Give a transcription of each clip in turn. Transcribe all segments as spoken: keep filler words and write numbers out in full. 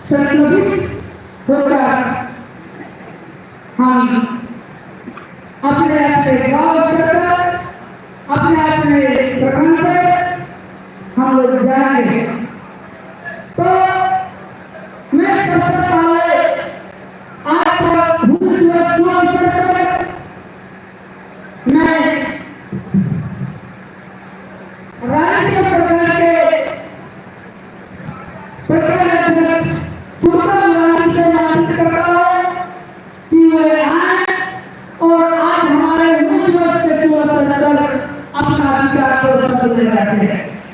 संगठित होकर हम अपने अपने गांव स्तर पर, अपने अपने प्रखंड पर हम लोग जाएंगे। तो मैं सबसे पहले आज का भूल दिवस शुभ अवसर पर मैं राज्य सरकार के प्रखंड अध्यक्ष तुर्कम रानी से निवेदन करता हूँ कि वे आए और आज हमारे मुख्य सचिव दफ्तर अपना अधिकार प्रदर्शन में रखें।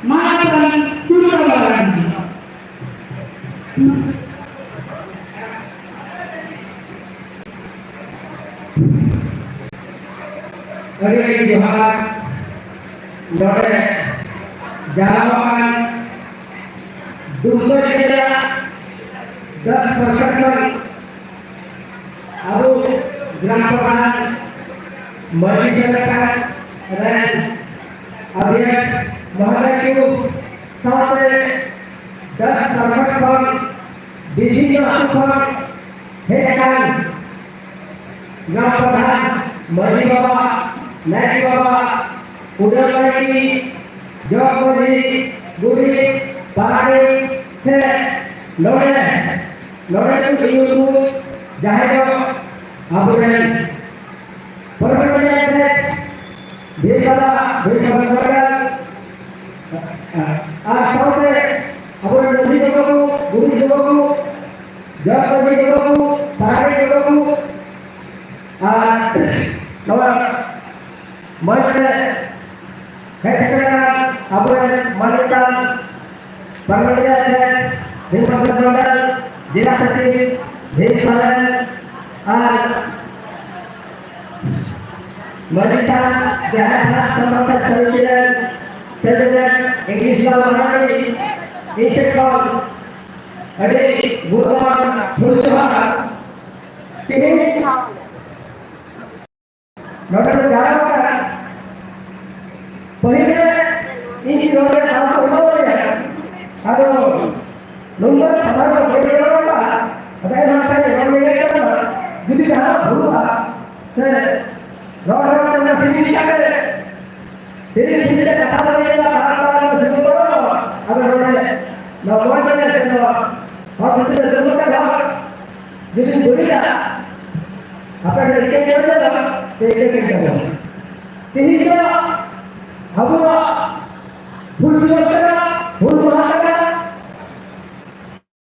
माननीय तुर्कम रानी जी। ᱟᱹᱰᱤ ᱟᱹᱰᱤ ᱡᱚᱦᱟᱨ᱾ ᱱᱚᱰᱮ ᱡᱟᱣᱨᱟ ᱟᱠᱟᱱ ᱫᱩᱢᱠᱟᱹ ᱡᱮᱞᱟ ᱫᱟᱥ ᱥᱚᱨᱠᱟᱨ ᱠᱷᱚᱱ ᱟᱵᱚ ᱜᱨᱟᱢ ᱯᱨᱚᱫᱷᱟᱱ, ᱢᱟᱹᱡᱷᱤ ᱥᱚᱨᱠᱟᱨ ᱨᱮᱱ ᱚᱫᱷᱭᱚᱠᱥ ᱢᱚᱦᱳᱫᱚᱭ ᱠᱚ ᱥᱟᱶᱛᱮ ᱫᱟᱥ ᱥᱚᱨᱠᱟᱨ ᱠᱷᱚᱱ ᱵᱤᱵᱷᱤᱱᱱᱚ ᱟᱹᱛᱩ ᱠᱷᱚᱱ ᱦᱮᱡ ᱟᱠᱟᱱ ᱜᱨᱟᱢ ᱯᱨᱚᱫᱷᱟᱱ, ᱢᱟᱹᱡᱷᱤ ᱵᱟᱵᱟ, ᱱᱟᱭᱠᱮ ᱵᱟᱵᱟ, ᱠᱩᱰᱟᱹᱢ ᱱᱟᱭᱠᱮ, ᱡᱚᱜᱽ ᱢᱟᱹᱡᱷᱤ, ᱜᱩᱰᱮᱛ, ᱯᱟᱨᱟᱱᱤᱠ ᱥᱮ ᱱᱚᱰᱮ, ᱱᱚᱰᱮ ᱠᱚ ᱤᱭᱟᱹ ᱠᱚ ᱡᱟᱦᱟᱸᱭ ᱫᱚ ᱟᱵᱚᱨᱮᱱ ᱯᱚᱨᱚᱢᱯᱚᱨᱟ ᱨᱮ ᱵᱷᱤᱲ ᱵᱟᱞᱟ, ᱵᱷᱤᱲ ᱵᱟᱞᱟ ᱥᱚᱨᱠᱟᱨ, ᱟᱨ ᱥᱟᱶᱛᱮ ᱟᱵᱚᱨᱮᱱ ᱢᱟᱹᱡᱷᱤ ᱵᱟᱵᱟ ᱠᱚ, ᱜᱩᱨᱩ ᱵᱟᱵᱟ ᱠᱚ, ᱡᱚᱜᱽ ᱢᱟᱹᱡᱷᱤ ᱵᱟᱵᱟ ᱠᱚ, ᱯᱟᱨᱟᱱᱤᱠ ᱵᱟᱵᱟ ᱠᱚ, ᱟᱨ ᱱᱚᱣᱟ ᱢᱚᱧᱪ ᱨᱮ ᱦᱮᱡ ᱥᱮᱴᱮᱨ ᱟᱠᱟᱱ ᱟᱵᱚᱨᱮᱱ ᱢᱟᱱᱚᱛᱟᱱ ᱯᱟᱨᱞᱟᱢᱮᱱᱴ ᱨᱮ ᱵᱷᱤᱢ ᱯᱨᱚᱥᱟᱫᱽ ᱢᱚᱱᱰᱚᱞ, ᱡᱮᱞᱟ ᱥᱚᱪᱤᱵᱽ ᱵᱷᱤᱢ ᱥᱚᱨᱮᱱ ᱟᱨ ᱢᱟᱹᱡᱷᱤ ᱛᱷᱟᱱ ᱡᱟᱦᱮᱨ ᱛᱷᱟᱱ ᱥᱟᱱᱛᱟᱲ ᱥᱚᱢᱤᱛᱤ ᱨᱮᱱ ᱥᱮᱞᱮᱫ ᱤᱝᱞᱤᱥ ᱞᱟᱞ ᱢᱟᱨᱟᱱᱰᱤ, ᱤᱧ ᱥᱮᱫ ᱠᱷᱚᱱ ᱟᱹᱰᱤ ᱜᱩᱨᱩᱢᱟᱱ ᱦᱩᱞ ᱡᱚᱦᱟᱨ᱾ ᱛᱮᱦᱮᱧ ᱱᱚᱰᱮ ᱵᱚᱱ ᱡᱟᱣᱨᱟ ᱟᱠᱟᱱᱟ᱾ ᱯᱟᱹᱦᱤᱞ ᱨᱮ ᱤᱧ ᱱᱚᱰᱮ ᱫᱟᱣ ᱠᱚ ᱮᱢᱟ ᱞᱮᱭᱟ᱾ ᱟᱫᱚ ᱱᱚᱝᱠᱟ ᱥᱟᱥᱟᱝ ᱠᱚ ᱵᱟᱹᱧ ᱨᱚᱲ ᱡᱟᱦᱟᱸᱭ ᱦᱚᱲ ᱥᱟᱶ ᱨᱚᱲ ᱞᱟᱹᱜᱤᱫ ᱠᱟᱱᱟ, ᱡᱩᱫᱤ ᱡᱟᱦᱟᱱᱟᱜ ᱵᱷᱩᱞᱩᱜᱼᱟ, ᱥᱮ ᱨᱚᱲ ᱨᱚᱲ ᱛᱮ ᱚᱱᱟ ᱥᱤᱨᱤᱧ ᱠᱟᱛᱮ, ᱥᱤᱨᱤᱧ ᱥᱤᱨᱤᱧ ᱛᱮ ᱠᱟᱛᱷᱟ ᱞᱟᱹᱭ ᱞᱟᱹᱭ ᱯᱟᱲᱦᱟᱣ ᱯᱟᱲᱦᱟᱣ ᱛᱮ ᱥᱤᱨᱤᱧ ᱠᱚ ᱨᱚᱲ, ᱟᱫᱚ ᱱᱚᱰᱮ ᱱᱚᱣᱟ ᱢᱚᱡᱽ ᱛᱮ ᱥᱮ ᱱᱚᱣᱟ ᱦᱚᱲ ᱵᱷᱤᱛᱤᱨ ᱨᱮ ᱫᱩᱲᱩᱵ ᱠᱟᱛᱮ ᱦᱚᱲ ᱡᱩᱫᱤ ᱵᱟᱹᱲᱤᱡᱟ, ᱟᱯᱮ ᱫᱚ ᱤᱠᱟᱹ ᱜᱮ ᱵᱟᱹᱲᱤᱡᱟ, ᱥᱮ ᱤᱠᱟᱹ ᱜᱮ ᱵᱟᱹᱲᱤᱡᱟ᱾ ᱛᱮᱦᱮᱧ ᱫᱚ ᱟᱵᱚᱣᱟᱜ ᱦᱩᱞ ᱫᱤᱵᱚᱥ ᱠᱟᱱᱟ, ᱦᱩᱞ ᱢᱟᱦᱟ ᱠᱟᱱᱟ,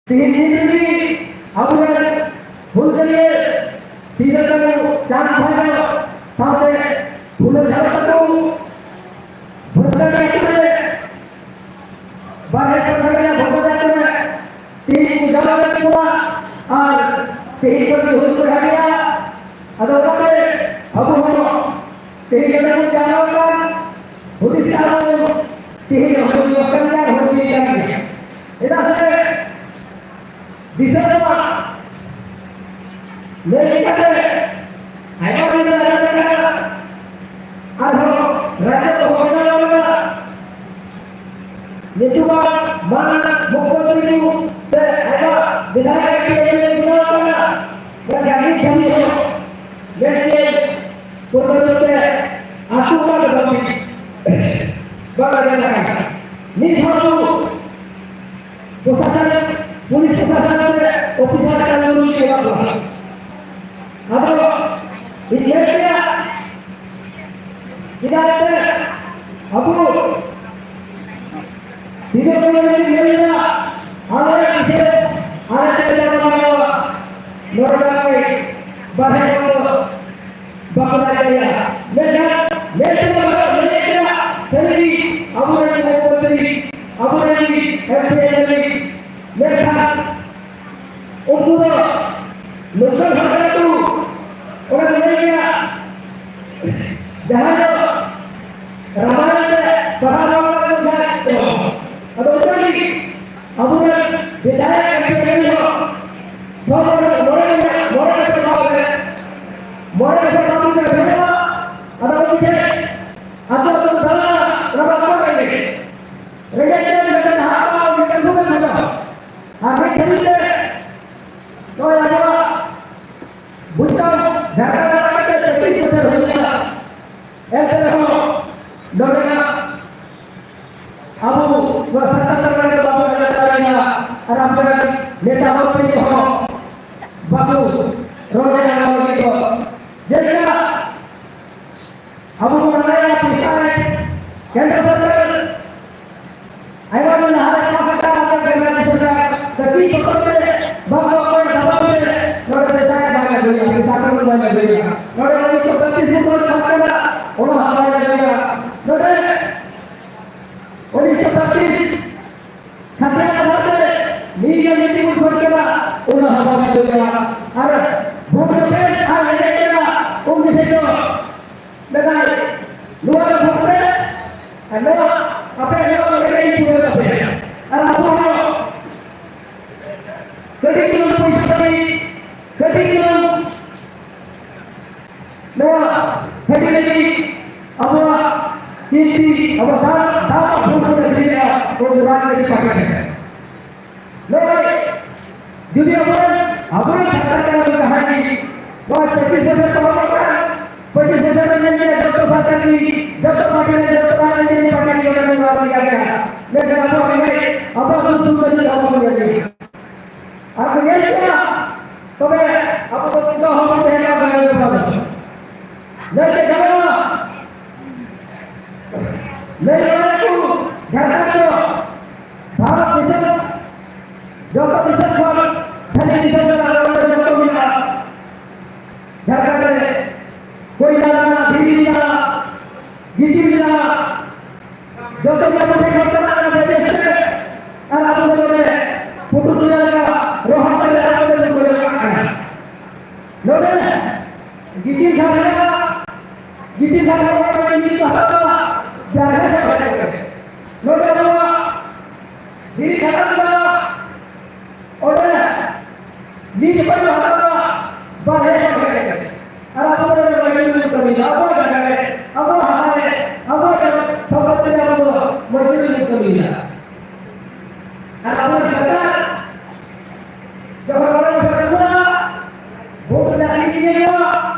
ᱛᱮᱦᱮᱧ ᱫᱤᱱ ᱨᱮᱜᱮ ᱟᱵᱚᱨᱮᱱ ᱦᱩᱞᱜᱟᱹᱨᱤᱭᱟᱹ ᱥᱤᱫᱩ ᱠᱟᱹᱱᱦᱩ ᱪᱟᱸᱫᱽ ᱵᱷᱟᱭᱨᱚ ᱥᱟᱶᱛᱮ ᱯᱷᱩᱞᱳ ᱡᱷᱟᱱᱳ ᱛᱟᱠᱚ ᱵᱷᱚᱴᱠᱟᱰᱤ ᱟᱹᱛᱩ ᱨᱮ ᱵᱟᱨᱦᱮ ᱯᱟᱲᱦᱟᱜ ᱨᱮ ᱵᱷᱚᱴᱠᱟᱰᱤ ᱟᱹᱛᱩ ᱨᱮ ᱛᱮᱦᱮᱧ ᱠᱚ ᱡᱟᱣᱨᱟ ᱞᱮᱫ ᱠᱚᱣᱟ ᱟᱨ ᱛᱮᱦᱮᱧ ᱠᱷᱚᱱ ᱜᱮ ᱦᱩᱞ ᱠᱚ ᱮᱦᱚᱵ ᱮᱫᱟ᱾ ᱟᱫᱚ ᱚᱱᱟᱛᱮ ᱟᱵᱚ ᱦᱚᱸ ᱛᱮᱦᱮᱧ ᱱᱚᱰᱮ ᱵᱚᱱ ᱡᱟᱣᱨᱟ ᱟᱠᱟᱱ ᱦᱩᱫᱤᱥ ᱠᱟᱜᱼᱟ ᱵᱚᱱ, ᱛᱮᱦᱮᱧ ᱦᱩᱞ ᱫᱤᱵᱚᱥ ᱠᱟᱱ ᱜᱮᱭᱟ, ᱦᱩᱞ ᱫᱤᱱ ᱠᱟᱱ ᱜᱮᱭᱟ᱾ ᱪᱮᱫᱟᱜ ᱥᱮ ᱫᱤᱥᱚᱢ ᱨᱮᱱᱟᱜ ᱞᱟᱹᱭ ᱠᱟᱛᱮ ᱟᱭᱢᱟ ᱫᱤᱱ ᱨᱮ ᱟᱸᱡᱚᱢ ᱟᱠᱟᱱᱟ, ᱟᱨᱦᱚᱸ ᱨᱟᱡᱽᱡᱚ ᱠᱚ ᱜᱷᱳᱥᱚᱱᱟ ᱟᱠᱟᱱᱟ᱾ ᱱᱤᱛᱚᱜᱟᱜ ᱢᱟᱱ ᱢᱩᱠᱷᱭᱚᱢᱚᱱᱛᱨᱤ ᱠᱚ ᱥᱮ ᱟᱭᱢᱟ ᱵᱤᱫᱷᱟᱭᱚᱠ M P M L A ᱪᱩᱱᱟᱣ ᱟᱠᱟᱱᱟ, ᱢᱮᱱᱠᱷᱟᱱ ᱱᱤᱛ ᱫᱷᱟᱹᱵᱤᱡ ᱦᱚᱸ ᱢᱤᱫᱴᱮᱱ ᱯᱩᱨᱵᱚᱛᱚᱱ ᱛᱮ ᱟᱹᱛᱩ ᱚᱲᱟᱜ ᱨᱮ ᱵᱟᱝ ᱵᱟᱝ ᱟᱸᱡᱚᱢ ᱟᱠᱟᱱᱟ᱾ ᱱᱤᱛ ᱦᱚᱸ ᱟᱵᱚ ᱯᱨᱚᱥᱟᱥᱚᱱ, ᱯᱩᱞᱤᱥ ᱯᱨᱚᱥᱟᱥᱚᱱ ᱨᱮ ᱚᱯᱷᱤᱥᱟᱨ ᱠᱟᱹᱢᱤ ᱠᱚ ᱮᱢᱟ ᱠᱚᱣᱟ᱾ ᱟᱫᱚ ᱤᱧ ᱞᱟᱹᱭ ᱠᱮᱫᱟ, ᱪᱮᱫᱟᱜ ᱥᱮ ᱟᱵᱚ ᱥᱤᱫᱩ ᱠᱟᱹᱱᱦᱩ ᱞᱟᱹᱜᱤᱫ ᱞᱟᱹᱭ ᱞᱮᱫᱟ, ᱟᱞᱮ ᱠᱤᱥᱟᱹ, ᱟᱞᱮ ᱛᱮ ᱞᱮ ᱢᱟᱱᱟᱣᱟ, ᱱᱚᱰᱮ ᱫᱚ ᱵᱟᱨᱦᱮ ᱠᱷᱚᱱ ᱫᱚ ᱵᱟᱠᱚ ᱞᱟᱡ ᱫᱟᱲᱮᱭᱟᱜᱼᱟ᱾ ᱢᱮᱱᱠᱷᱟᱱ ᱢᱮᱱ ᱛᱮᱫᱚ ᱵᱟᱠᱚ ᱞᱟᱹᱭ ᱠᱮᱫᱟ, ᱥᱟᱹᱨᱤ ᱜᱮ ᱟᱵᱚᱨᱮᱱ ᱢᱩᱠᱷᱭᱚᱢᱚᱱᱛᱨᱤ, ᱟᱵᱚᱨᱮᱱ M P M L A, ᱢᱮᱱᱠᱷᱟᱱ ᱩᱱᱠᱩ ᱫᱚ ᱱᱚᱝᱠᱟᱱ ᱦᱚᱲ ᱠᱟᱱᱟ ᱠᱚ, ᱚᱱᱟ ᱠᱚ ᱞᱟᱹᱭ ᱜᱮᱭᱟ, ᱡᱟᱦᱟᱸ ᱫᱚ ᱨᱟᱢᱟᱭᱚᱱ ᱨᱮ ᱯᱟᱲᱦᱟᱣ ᱵᱟᱝ ᱠᱟᱱᱟ ᱠᱚ᱾ ᱟᱫᱚ ᱚᱱᱠᱟ ᱜᱮ ᱟᱵᱚᱨᱮᱱ ᱵᱤᱫᱷᱟᱭᱚᱠ ᱮᱢ ᱯᱤ ᱦᱚᱸ ᱪᱷᱚ ᱢᱚᱬᱮ, ᱢᱚᱬᱮ, ᱢᱚᱬᱮ ᱵᱚᱪᱷᱚᱨ ᱥᱟᱵ ᱨᱮ, ᱢᱚᱬᱮ ᱵᱚᱪᱷᱚᱨ ᱥᱟᱵ ᱨᱮ ᱦᱩᱭᱩᱜᱼᱟ᱾ ᱟᱫᱚ ᱩᱱᱤ ᱴᱷᱮᱱ ᱟᱛᱳ ᱟᱛᱳ ᱠᱚ ᱫᱟᱬᱟᱱᱟ, ᱚᱱᱟ ᱫᱚ ᱟᱠᱚ ᱨᱮᱸᱜᱮᱡ᱾ ᱨᱮᱸᱜᱮᱡ ᱛᱮ ᱢᱤᱫᱴᱮᱱ ᱦᱟᱨᱟ ᱢᱤᱫᱴᱮᱱ ᱫᱩᱠ ᱮ ᱠᱷᱟᱴᱟᱣᱟ᱾ ᱟᱨ ᱢᱤᱫ ᱜᱷᱟᱹᱲᱤᱡ ᱛᱮ ᱡᱷᱟᱨᱠᱷᱚᱸᱰ ᱨᱮ ᱢᱤᱫᱴᱮᱱ ᱪᱷᱟᱹᱛᱤᱥ ᱜᱚᱴᱷᱚᱱ ᱦᱩᱭ ᱮᱱᱟ᱾ ᱮᱱᱛᱮ ᱨᱮᱦᱚᱸ ᱱᱚᱰᱮᱱᱟᱜ ᱟᱵᱚ ᱱᱚᱣᱟ ᱥᱟᱱᱛᱟᱲ ᱯᱟᱨᱜᱟᱱᱟ ᱵᱟᱵᱚ ᱵᱮᱱᱟᱣ ᱫᱟᱲᱮᱭᱟᱜᱼᱟ᱾ ᱟᱨ ᱟᱵᱚᱨᱮᱱ ᱱᱮᱛᱟ ᱢᱚᱱᱛᱨᱤ ᱠᱚᱦᱚᱸ ᱵᱟᱠᱚ ᱨᱚᱲᱮᱫᱼᱟ ᱱᱚᱣᱟ ᱞᱟᱹᱜᱤᱫ ᱫᱚ᱾ ᱡᱮᱞᱮᱠᱟ ᱟᱵᱚ ᱵᱚᱱ ᱵᱟᱲᱟᱭᱟ ᱯᱚᱭᱥᱟ ᱨᱮ ᱠᱮᱱᱫᱨᱚ ᱥᱚᱨᱠᱟᱨ ᱟᱭᱢᱟ ᱫᱤᱱ ᱞᱟᱦᱟ ᱨᱮ ᱯᱟᱥ ᱟᱠᱟᱱ ᱟᱵᱚ ᱠᱮᱱᱫᱨᱚ ᱥᱚᱨᱠᱟᱨ ᱫᱟᱹᱵᱤ ᱵᱚᱛᱚᱨ ᱛᱮ ᱵᱟᱝ ᱚᱠᱚᱭ ᱫᱟᱵᱟᱣ ᱛᱮ ᱱᱚᱰᱮ ᱯᱚᱭᱥᱟ ᱵᱟᱭ ᱟᱹᱜᱩᱭᱟ, ᱯᱚᱭᱥᱟ ᱠᱚ ᱵᱟᱭ ᱟᱹᱜᱩᱭᱟ᱾ ᱱᱚᱰᱮ ᱩᱱᱤᱥᱥᱚ ᱯᱚᱸᱭᱛᱨᱤᱥ ᱨᱮ ᱯᱟᱥ ᱠᱟᱱᱟ, ᱚᱱᱟ ᱦᱚᱸ ᱵᱟᱭ ᱟᱹᱜᱩᱭᱟ᱾ ᱱᱚᱰᱮ ᱩᱱᱤᱥᱥᱚ ᱯᱚᱸᱭᱛᱨᱤᱥ ᱠᱷᱟᱛᱲᱟ ᱠᱟᱛᱷᱟ ᱛᱮ ᱱᱤᱭᱟᱹ ᱧᱩᱛᱩᱢ ᱠᱷᱚᱡ ᱠᱟᱱᱟ, ᱚᱱᱟ ᱦᱚᱸ ᱵᱟᱝ ᱦᱩᱭᱩᱜ ᱠᱟᱱᱟ᱾ ᱟᱨ ᱵᱷᱳᱴ ᱡᱚᱠᱷᱮᱡ ᱟᱨ ᱮᱱᱮᱡ ᱠᱟᱱᱟ, ᱩᱱ ᱡᱚᱠᱷᱮᱡ ᱫᱚ ᱢᱮᱱᱟᱭ, ᱱᱚᱣᱟ ᱫᱚ ᱵᱷᱳᱴ ᱯᱮ, ᱟᱨ ᱱᱚᱣᱟ ᱟᱯᱮ ᱱᱚᱣᱟ ᱫᱚ ᱮᱱᱮᱡ ᱯᱩᱨᱟᱹᱣ ᱛᱟᱯᱮ᱾ ᱟᱨ ᱟᱵᱚ ᱦᱚᱸ ᱠᱟᱹᱴᱤᱡ ᱪᱩᱞᱩᱝ ᱯᱚᱭᱥᱟ ᱞᱟᱹᱜᱤᱫ, ᱠᱟᱹᱴᱤᱡ ᱪᱩᱞᱩᱝ ᱱᱚᱣᱟ ᱦᱟᱹᱴᱤᱧ ᱞᱟᱹᱜᱤᱫ ᱟᱵᱚᱣᱟᱜ ᱠᱤᱱᱛᱤ ᱟᱵᱚ ᱫᱟᱜ, ᱫᱟᱜ ᱵᱷᱳᱴ ᱵᱚᱱ ᱟᱹᱠᱷᱨᱤᱧᱮᱜᱼᱟ, ᱩᱱ ᱨᱟᱡᱽᱱᱤᱛᱤ ᱯᱟᱦᱴᱟ ᱨᱮ᱾ ᱱᱚᱜᱼᱚᱭ ᱡᱩᱫᱤ ᱟᱵᱚᱨᱮᱱ, ᱟᱵᱚᱨᱮᱱ ᱥᱟᱱᱛᱟᱲ ᱠᱟᱱᱟ ᱵᱚᱱ ᱡᱟᱦᱟᱸᱭ ᱜᱮ, ᱱᱚᱣᱟ ᱯᱚᱸᱪᱤᱥ ᱵᱚᱪᱷᱚᱨ ᱯᱟᱨᱚᱢᱚᱜ ᱠᱟᱱᱟ, ᱯᱚᱸᱪᱤᱥ ᱵᱚᱪᱷᱚᱨ ᱨᱮ ᱧᱮᱞ ᱢᱮ ᱡᱚᱛᱚ ᱥᱟᱱᱛᱟᱲ ᱜᱮ, ᱡᱚᱛᱚ ᱯᱟᱨᱴᱤ ᱨᱮ, ᱡᱚᱛᱚ ᱨᱟᱡᱽᱱᱤᱛᱤ ᱯᱟᱨᱴᱤ ᱜᱮ ᱚᱸᱰᱮ ᱵᱚᱱ ᱨᱚᱲ ᱜᱮᱭᱟ᱾ ᱢᱮᱱᱠᱷᱟᱱ ᱟᱵᱚ ᱨᱮᱸᱜᱮᱡ, ᱟᱵᱚᱣᱟᱜ ᱫᱩᱠ ᱥᱩᱠ ᱫᱚ ᱪᱮᱫ ᱦᱚᱸ ᱵᱟᱵᱚᱱ ᱧᱮᱞ ᱜᱮᱭᱟ᱾ ᱟᱨ ᱠᱚ ᱧᱮᱞ ᱠᱮᱫᱟ, ᱛᱚᱵᱮ ᱟᱵᱚ ᱫᱚ ᱱᱤᱛᱚᱜ ᱦᱚᱸ ᱵᱚᱱ ᱛᱟᱦᱮᱸ ᱠᱟᱱᱟ ᱵᱟᱝ ᱵᱟᱝ᱾ ᱞᱟᱹᱭ ᱛᱮ ᱜᱟᱱᱚᱜᱼᱟ? ᱞᱟᱹᱭ ᱫᱟᱲᱮᱭᱟᱜᱼᱟ ᱠᱚ, ᱡᱷᱟᱲᱠᱷᱚᱸᱰ ᱫᱚ ᱵᱷᱟᱨᱚᱛ ᱫᱤᱥᱚᱢ ᱡᱚᱛᱚ ᱫᱤᱥᱚᱢ ᱠᱷᱚᱱ ᱫᱷᱟᱹᱨᱛᱤ ᱫᱤᱥᱚᱢ ᱨᱮ ᱟᱞᱟᱫᱟ ᱡᱚᱛᱚ ᱢᱮᱱᱟᱜᱼᱟ᱾ ᱡᱷᱟᱲᱠᱷᱚᱸᱰ ᱨᱮ ᱠᱚᱭᱞᱟ ᱢᱮᱱᱟᱜᱼᱟ, ᱫᱷᱤᱨᱤ ᱢᱮᱱᱟᱜᱼᱟ, ᱜᱤᱛᱤᱞ ᱢᱮᱱᱟᱜᱼᱟ, ᱡᱚᱛᱚ ᱜᱮ ᱟᱵᱚ ᱴᱷᱮᱱ ᱠᱷᱚᱱ ᱢᱮᱱᱟᱜᱼᱟ, ᱚᱱᱟ ᱵᱮᱵᱮᱥ ᱛᱮ᱾ ᱟᱨ ᱟᱵᱚ ᱫᱚ ᱱᱚᱰᱮ ᱯᱩᱴᱩᱨ ᱴᱚᱞᱟ ᱞᱮᱠᱟ ᱨᱚᱦᱚᱲ ᱠᱟᱛᱮ ᱟᱵᱚ ᱫᱚ ᱠᱚᱭᱞᱟ ᱠᱟᱜ ᱠᱟᱱᱟ᱾ ᱱᱚᱰᱮ ᱜᱤᱛᱤᱞ ᱜᱷᱟᱥ ᱨᱮᱱᱟᱜ, ᱜᱤᱛᱤᱞ ᱜᱷᱟᱥ ᱨᱮᱱᱟᱜ ᱱᱤᱛ ᱦᱟᱛᱟᱣ ᱫᱚ ᱵᱟᱨᱦᱮ ᱥᱮᱫ ᱵᱟᱨᱦᱮ ᱠᱟᱛᱮ᱾ ᱱᱚᱰᱮ ᱟᱵᱚᱣᱟᱜ ᱫᱷᱤᱨᱤ ᱜᱷᱟᱥ ᱨᱮᱱᱟᱜ ᱚᱸᱰᱮ ᱱᱤᱛ ᱦᱟᱛᱟᱣ ᱫᱚ ᱵᱟᱨᱦᱮ ᱥᱮᱫ ᱵᱟᱨᱦᱮ ᱠᱟᱛᱮ᱾ ᱟᱨ ᱟᱵᱚ ᱫᱚ ᱢᱚᱡᱽᱫᱩᱨᱤ ᱵᱚᱱ ᱠᱟᱹᱢᱤᱭᱮᱫᱟ, ᱟᱵᱚᱣᱟᱜ ᱡᱟᱭᱜᱟ ᱨᱮ, ᱟᱵᱚᱣᱟᱜ ᱦᱟᱥᱟ ᱨᱮ, ᱟᱵᱚᱣᱟᱜ ᱥᱚᱢᱯᱚᱛᱤ ᱨᱮ ᱟᱵᱚ ᱫᱚ ᱢᱚᱡᱽᱫᱩᱨᱤ ᱵᱚᱱ ᱠᱟᱹᱢᱤᱭᱮᱫᱟ᱾ ᱟᱨ ᱟᱵᱚ ᱥᱚᱨᱠᱟᱨ ᱡᱚᱠᱷᱚᱱ ᱚᱱᱟ ᱠᱚ ᱨᱟᱹᱯᱩᱫᱟ, ᱵᱷᱳᱴ ᱨᱮᱱᱟᱜ ᱟᱹᱰᱤ ᱤᱭᱟᱹ ᱦᱩᱭᱩᱜᱼᱟ,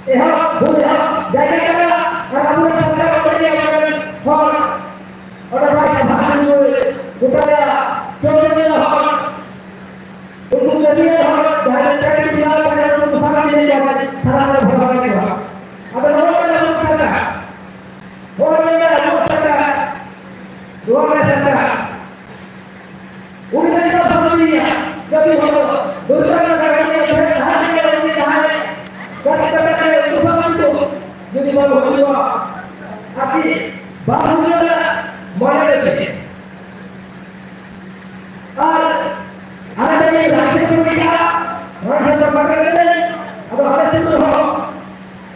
ᱮᱦᱚᱵ, ᱵᱷᱩᱞ ᱮᱦᱚᱵ, ᱡᱟᱭᱜᱟ ᱡᱟᱭᱜᱟ, ᱟᱨ ᱟᱵᱚᱨᱮᱱ ᱥᱟᱱᱛᱟᱲ ᱠᱚ ᱞᱟᱹᱭᱟ, ᱟᱵᱚᱨᱮᱱ ᱦᱚᱲ, ᱚᱸᱰᱮ ᱵᱟᱭ ᱥᱟᱵᱷᱟ ᱦᱩᱭᱩᱜ, ᱜᱚᱴᱟ ᱨᱮᱭᱟᱜ ᱪᱚᱞᱞᱤᱥ ᱡᱚᱱ ᱦᱚᱲ, ᱩᱱᱠᱩ ᱡᱟᱹᱛᱤᱭᱟᱹ ᱦᱚᱲ, ᱡᱟᱦᱟᱸᱭ ᱫᱚ ᱪᱟᱹᱠᱨᱤ ᱵᱮᱱᱟᱣ ᱠᱟᱛᱮ ᱩᱱᱠᱩ ᱥᱟᱱᱟᱢ ᱡᱤᱱᱤᱥ ᱡᱟᱦᱟᱸᱭ ᱛᱷᱟᱱᱟ ᱨᱮ ᱵᱷᱚᱨᱟᱣ ᱠᱟᱛᱮ ᱠᱚᱣᱟ᱾ ᱟᱫᱚ ᱱᱚᱣᱟ ᱠᱟᱱᱟ ᱟᱵᱚ ᱥᱟᱱᱛᱟᱲ, ᱱᱚᱣᱟ ᱠᱟᱱᱟ ᱟᱵᱚ ᱥᱟᱱᱛᱟᱲ, ᱱᱚᱣᱟ ᱠᱟᱱᱟ ᱥᱟᱱᱛᱟᱲ᱾ ᱩᱱᱤ ᱫᱚ ᱪᱮᱫᱟᱜ ᱵᱟᱝ ᱩᱱᱤᱭᱟ? ᱡᱟᱹᱛᱤ ᱦᱚᱲ ᱫᱚ ᱫᱚᱥᱟᱨ ᱠᱟᱛᱷᱟ ᱠᱟᱱ ᱜᱮᱭᱟ, ᱯᱷᱮᱨ ᱡᱟᱦᱟᱸ ᱞᱮᱠᱟ ᱩᱱᱤ ᱡᱟᱦᱟᱸᱭ ᱡᱟᱹᱛᱤ ᱠᱟᱛᱷᱟ ᱠᱟᱱ ᱜᱮᱭᱟ, ᱩᱱᱠᱩ ᱥᱟᱶ ᱫᱚ ᱡᱩᱫᱤ ᱵᱟᱝ ᱦᱩᱭᱩᱜᱼᱟ, ᱟᱨ ᱪᱮᱫ ᱵᱟᱝ ᱦᱩᱭᱩᱜᱼᱟ, ᱢᱚᱱᱮ ᱨᱮ ᱪᱮᱫ? ᱟᱨ ᱟᱞᱮ ᱫᱚ ᱨᱟᱡᱽ ᱥᱚᱨᱠᱟᱨ, ᱨᱟᱡᱽ ᱥᱚᱨᱠᱟᱨ ᱨᱮ, ᱟᱫᱚ ᱟᱞᱮ ᱥᱮᱫ ᱦᱚᱸ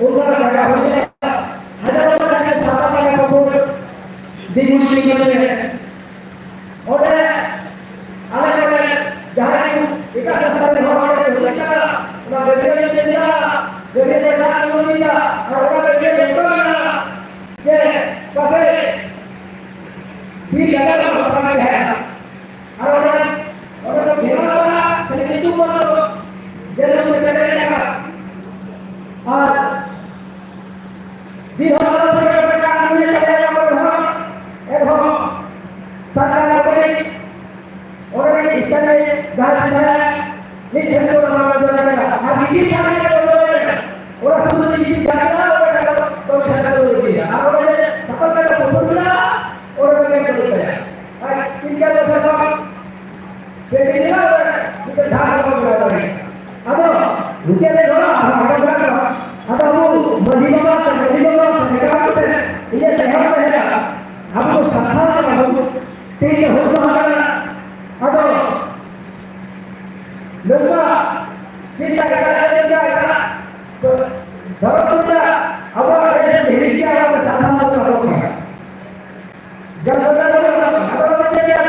ᱚᱱᱠᱟ ᱡᱟᱭᱜᱟ ᱦᱩᱭᱩᱜᱼᱟ, ᱦᱟᱡᱟᱨ ᱦᱟᱡᱟᱨ ᱴᱟᱠᱟ ᱥᱟᱛ ᱦᱟᱡᱟᱨ ᱴᱟᱠᱟ ᱠᱚ ᱫᱤᱜᱩᱱ ᱛᱤᱜᱩᱱ ᱠᱟᱛᱮ ᱚᱸᱰᱮ ᱟᱞᱮ ᱠᱚᱨᱮ ᱡᱟᱦᱟᱸᱭ ᱠᱚ ᱮᱴᱟᱜ ᱥᱟᱥᱛᱟ ᱨᱮᱱ ᱦᱚᱲ ᱚᱸᱰᱮ ᱠᱚ ᱦᱮᱡ ᱠᱟᱱᱟ, ᱚᱱᱟ ᱜᱟᱹᱰᱭᱟᱹ ᱨᱮ ᱪᱮᱫ ᱞᱮᱠᱟ, ᱜᱟᱹᱰᱭᱟᱹ ᱨᱮ ᱫᱟᱜ ᱠᱚ ᱤᱫᱤᱭᱟ, ᱟᱨ ᱚᱱᱟ ᱜᱟᱹᱰᱭᱟᱹ ᱨᱮ ᱚᱱᱠᱟ ᱠᱟᱱᱟ ᱡᱮ ᱯᱟᱥᱮ ᱵᱤᱨ ᱜᱟᱰᱟ ᱨᱮ ᱵᱟᱯᱞᱟ ᱨᱮ ᱦᱮᱡ ᱮᱱᱟ᱾ ᱟᱨ ᱚᱸᱰᱮ, ᱚᱸᱰᱮ ᱠᱚ ᱵᱮᱱᱟᱣ ᱠᱟᱜᱼᱟ, ᱠᱷᱟᱹᱞᱤ ᱧᱩᱛᱩᱢ ᱢᱚᱛᱚ, ᱡᱮ ᱧᱩᱛᱩᱢ ᱛᱮ ᱵᱮᱱᱟᱣ ᱠᱟᱜᱼᱟ᱾ ᱟᱨ ᱫᱤᱱ ᱦᱚᱸ ᱥᱟᱞᱟ ᱥᱟᱞᱟ ᱠᱚ ᱠᱟᱜᱼᱟ, ᱱᱩᱭ ᱠᱟᱞᱮ ᱡᱟᱢᱟ ᱨᱮᱦᱚᱸ, ᱮᱱᱦᱚᱸ ᱥᱟᱱᱛᱟᱲ ᱠᱚ ᱚᱸᱰᱮ ᱤᱥᱟᱹᱭ ᱡᱟᱦᱟᱸ ᱥᱮᱫ ᱢᱤᱫ ᱴᱷᱮᱱ ᱠᱚ ᱢᱟᱱᱟᱣ ᱫᱟᱲᱮᱭᱟᱜᱼᱟ᱾ ᱟᱨ ᱡᱩᱫᱤ ᱡᱟᱦᱟᱸᱭ ᱠᱚ ᱫᱟᱲᱮᱭᱟᱜᱼᱟ, ᱚᱱᱟ ᱥᱩᱥᱩᱨ ᱡᱩᱫᱤ ᱡᱟᱦᱟᱸᱭ ᱠᱚ ᱫᱟᱲᱮᱭᱟᱜᱼᱟ, ᱚᱱᱟ ᱥᱟᱱᱛᱟᱲ ᱠᱚ ᱤᱫᱤᱭᱟ᱾ ᱟᱨ ᱚᱸᱰᱮ ᱥᱟᱱᱛᱟᱲ ᱠᱚ ᱯᱩᱨᱩᱱᱟ, ᱚᱸᱰᱮ ᱠᱚ ᱧᱮᱞ ᱠᱚ ᱤᱫᱤᱭᱟ᱾ ᱟᱨ ᱤᱱᱠᱟ ᱫᱚ ᱯᱮᱥᱟ ᱯᱮ ᱠᱮᱡᱤ ᱨᱮᱱᱟᱜ ᱢᱤᱫᱴᱮᱱ ᱡᱟᱦᱟᱸ ᱠᱚ ᱵᱮᱱᱟᱣ ᱫᱟᱲᱮᱭᱟᱜᱼᱟ᱾ ᱟᱫᱚ ᱢᱤᱫᱴᱮᱱ ᱨᱮ ᱨᱚᱲᱟ, ᱟᱫᱚ ᱟᱫᱚ ᱟᱵᱚ ᱢᱟᱹᱡᱷᱤ ᱵᱟᱵᱟ ᱥᱮ ᱢᱟᱹᱡᱷᱤ ᱵᱟᱵᱟ ᱥᱮ ᱥᱮᱠᱨᱮᱴᱟᱨᱤ ᱴᱷᱮᱱ ᱤᱧᱟᱹᱜ ᱱᱮᱦᱚᱨ ᱛᱟᱦᱮᱱᱟ, ᱟᱵᱚ ᱥᱟᱱᱛᱟᱲ ᱠᱟᱱᱟ ᱵᱚᱱ, ᱛᱮᱦᱮᱧ ᱦᱩᱞ ᱢᱟᱦᱟ ᱠᱟᱱᱟ, ᱟᱫᱚ ᱱᱚᱝᱠᱟ ᱪᱮᱫ ᱞᱮᱠᱟ ᱮᱴᱟᱜ ᱡᱟᱹᱛᱤ ᱞᱮᱠᱟ ᱮᱴᱟᱜ ᱫᱷᱚᱨᱚᱢ ᱞᱮᱠᱟ ᱟᱵᱚᱣᱟᱜ ᱰᱨᱮᱥ ᱦᱤᱲᱤᱧ ᱠᱮᱜᱼᱟ, ᱟᱵᱚ ᱥᱟᱱᱛᱟᱲ ᱫᱚ ᱵᱟᱵᱚᱱ ᱠᱟᱱᱟ᱾ ᱡᱟᱦᱟᱸ ᱞᱮᱠᱟ ᱵᱚᱱ ᱠᱟᱱᱟ, ᱟᱵᱚ ᱫᱚ ᱪᱮᱫ ᱞᱮᱠᱟ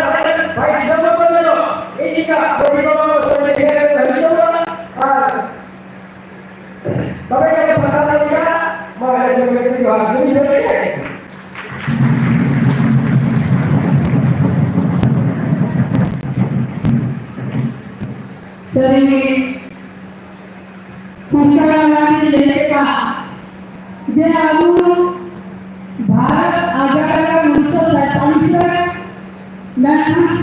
ᱵᱟᱭ ᱫᱤᱥᱚᱢ ᱵᱚᱱ ᱫᱚ ᱤᱧ ᱪᱤᱠᱟ ᱵᱟᱹᱲᱤᱡ ᱵᱟᱵᱚᱱ ᱫᱚ ᱪᱮᱫ ᱞᱮᱠᱟ ᱵᱟᱭ ᱫᱤᱥᱚᱢ ᱵᱚᱱ ᱟᱨ ᱛᱚᱵᱮ ᱜᱮ ᱥᱟᱱᱛᱟᱲ ᱞᱮᱠᱟ ᱢᱟ ᱟᱞᱮ ᱡᱚᱢ ᱠᱟᱛᱮ ᱡᱚᱦᱟᱨ ᱜᱮ ᱡᱚᱢ ᱠᱟᱛᱮ᱾ ᱥᱟᱹᱨᱤ ᱜᱮ ᱥᱟᱱᱛᱟᱲ ᱞᱟᱹᱜᱤᱫ ᱞᱟᱹᱭ ᱞᱮᱠᱟ ᱡᱮ ᱟᱵᱚ ᱵᱷᱟᱨᱚᱛ ᱟᱡᱟᱫ ᱮᱱᱟ ᱩᱱᱤᱥᱥᱚ ᱥᱟᱭᱛᱟᱞᱤᱥ ᱨᱮ, ᱢᱮᱱᱠᱷᱟᱱ